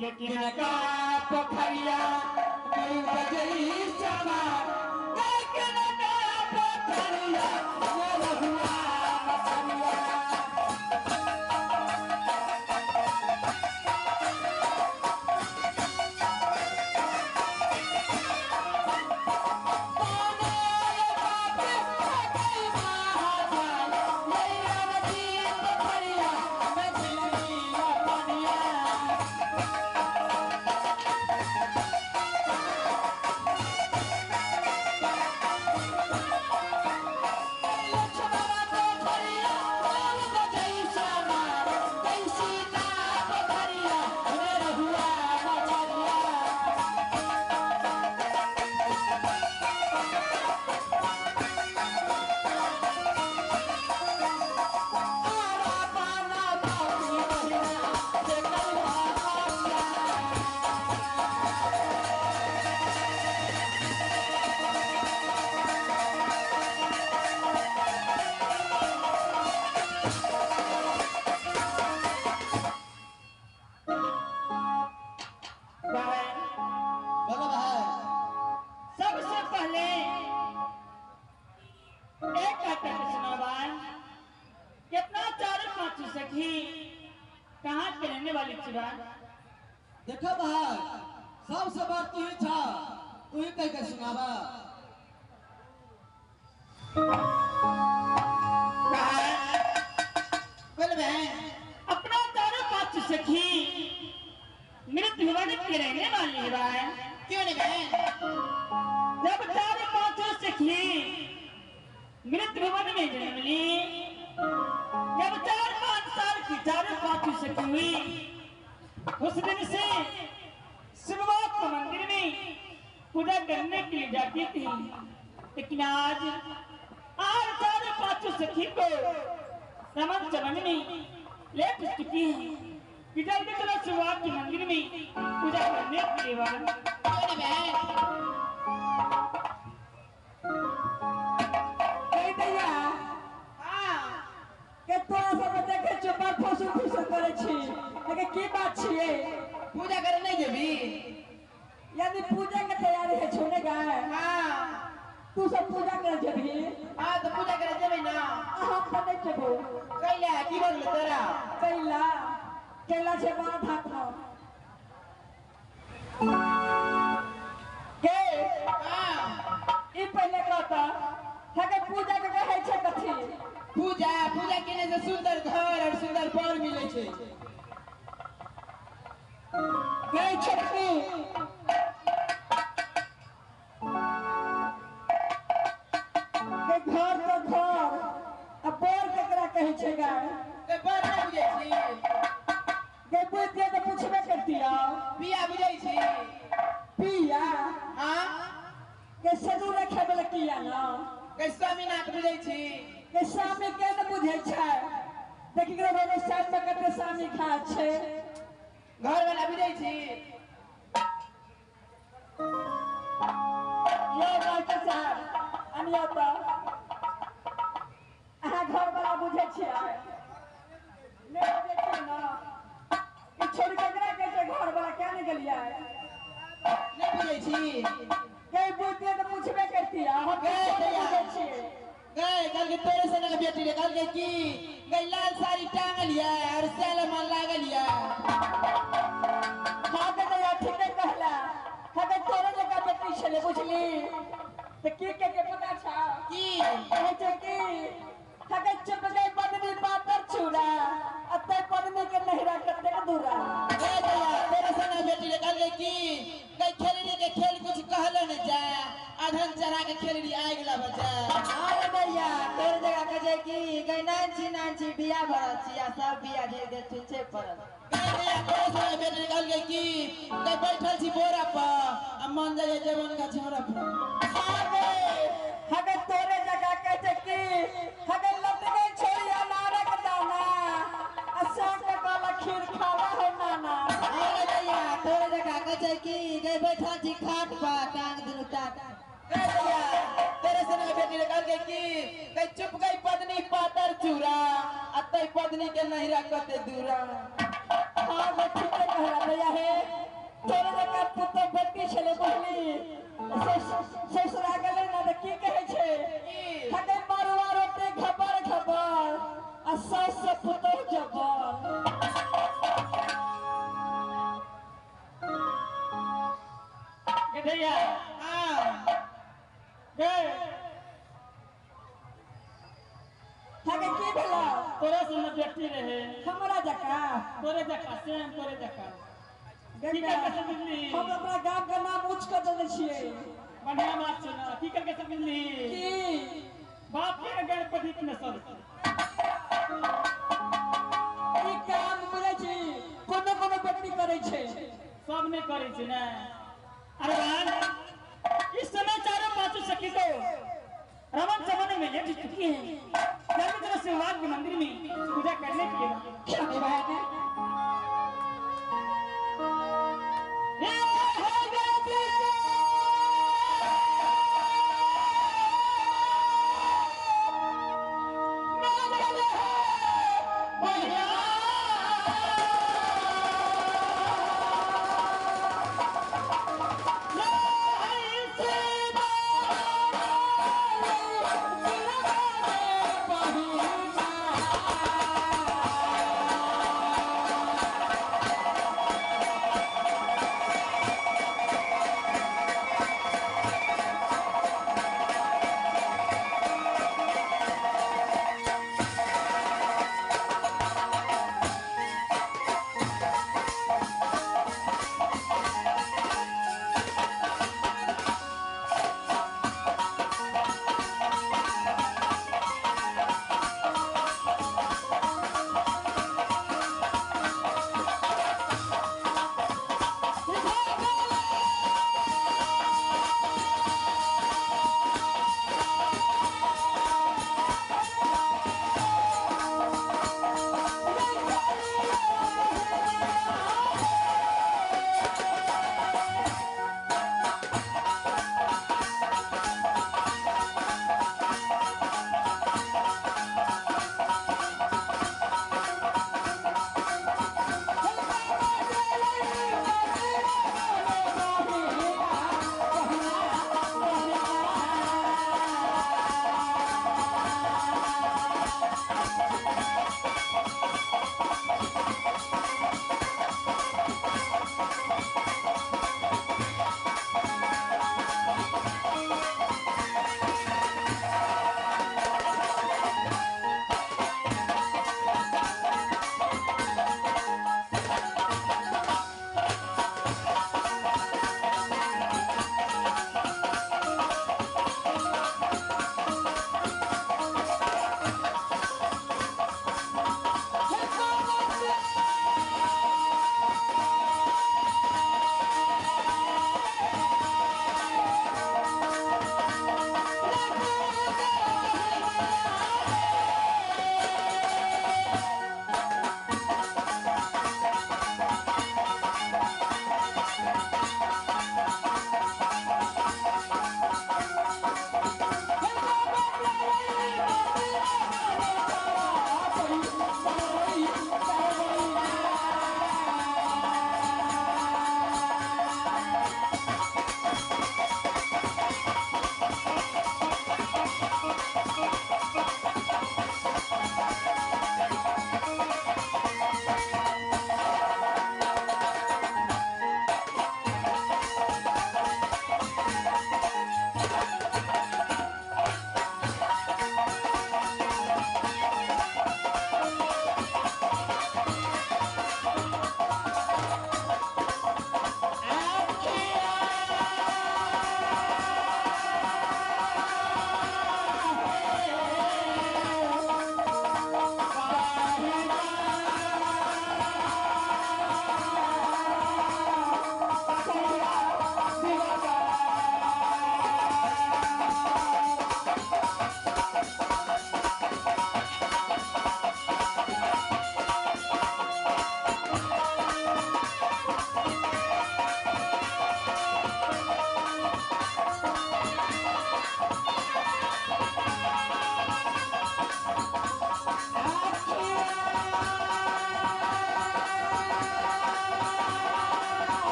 के किनका पोखरिया बजई समा के किनका पोखरिया रहुआ मछरिया। कहाँ के रहने वाली चिबान? देखा भाई सबसे बार तू ही था, तू ही कह के सुनावा। बोल बहन, अपना चारों पांच सखी मृत भवन के रहने वाली बहन। क्यों नहीं बहन? जब चारों पांचों सखी मृत भवन में जन्म ली, जब 4-5 साल की चारों पांचों सखी हुई, उस दिन से शिवबाग के मंदिर में पूजा करने के लिए जाती थी। लेकिन आज आज चारों पांचों सखी को रमन चमन में लेट चुकी है कि जल्दी चलो शिवबाग के मंदिर में पूजा करने के लिए। तोरा सब देखे छो बड़ फुसुर फुसुर करे छी, लेकिन की बात छिए? पूजा करे नहीं जेबी? यानी पूजा के तैयारी है छोने गाय। हां तू सब पूजा करे जेबी? हां तो पूजा करे जेबी ना। हम त नहीं जेबो। कैला की बोल तोरा? कैला कैला छे बात हाथ में के। हां ई पहले कहता हके पूजा के कहै छै कथी? पूजा पूजा केने से सुंदर घर और सुंदर पर मिले छै। गई छोटकी के घर तो घर आ बर केकरा कहै छै गाय? के बर नै बुझै छी? गे बुझतियै तऽ पुछबे करतियै। पिया बुझै छी? पिया? हां के सदू रखे वाला किया ना? के स्वामीनाथ बुझै छी? के स्वामी के न बुझै छै? देखि के रोज साइड में कते स्वामी खा छै। घर वाला बुझै छी? यो डॉक्टर साहब अनियो त अहाँ घर वाला बुझै छियै? नै बुझै छियै ना? ई छोड़ के केकरा कहै छै घर वाला? क्या नै गेलियै? नै बुझै छी? के बुझतियै तऽ पुछबे करतियै। हम बुझै छियै। गए कल के तोरे सनक बेटी रे, कल के की गई लाल साड़ी टांगल या और सेल मन लागल या। हां के दैया ठीके कहला। हके तोरे जका बेटी छले बुझली त की के के पता छा? की कहै छै की हके चुप गई पत्नी पातर छुरा अते पत्नी के नहिरा कतेक दूरा। ए दैया तोरे सनक बेटी रे, कल के की गई खेलनी के खेल कुछ कहलो न जा, अधन चढ़ा के खेलनी आ गेला बच्चा। अरे भैया तोर जगह कहे छै की गई नानची नानची बिया भरल छी आ सब बिया झेल दे छुछे पड़ल। गई दैया तोरे सनक बेटी रे, कल के की गई बैठल छी बोरा पर आ मन जाय जवन का छौरा पर। आगे हगे तोरे जगह कहे छै की हगे लट गई छोड़िया नारक दाना आ साग के काला खीर खावा है नाना। अरे भैया तोरे जगह कहे छै की गई बैठल छी खाट पर टांग दुनू टाट। गई दैया तोरे सनक बेटी रे, कल के की गई चुप गई पत्नी पातर चूरा आ तई पत्नी के नहिरा कते दूरा। हां गे ठीके कहला भैया हे। तोरे जकाँ पुतोह बेटी छलै बुझली। ससुरा गेलै ने तऽ की कहै छै? हगे मरुआ रोटी खबर खबर आ सास से पुतोह जबर। गधैया। हाँ। गे। हगे की भेलौ? तोरा सन बेटी रहे। हमरा जकाँ? तोरे जकाँ, सेम तोरे जकाँ। की करके समझली? हम अपना गाम के नाम ऊँच कर देने छियै। बढ़िया बात छै ना। की करके समझली? की? बाप के गणपति के नसल छै। ई काम बुझै छी कोनो कोनो व्यक्ति करै छै। सब नहीं करे छै ना। अरे बहन, इस समय चारों पांचों सखी को रावण जमाने में लेट चुकी है। चारों तरफ से के मंदिर में पूजा करने के लिए। अरे बहन।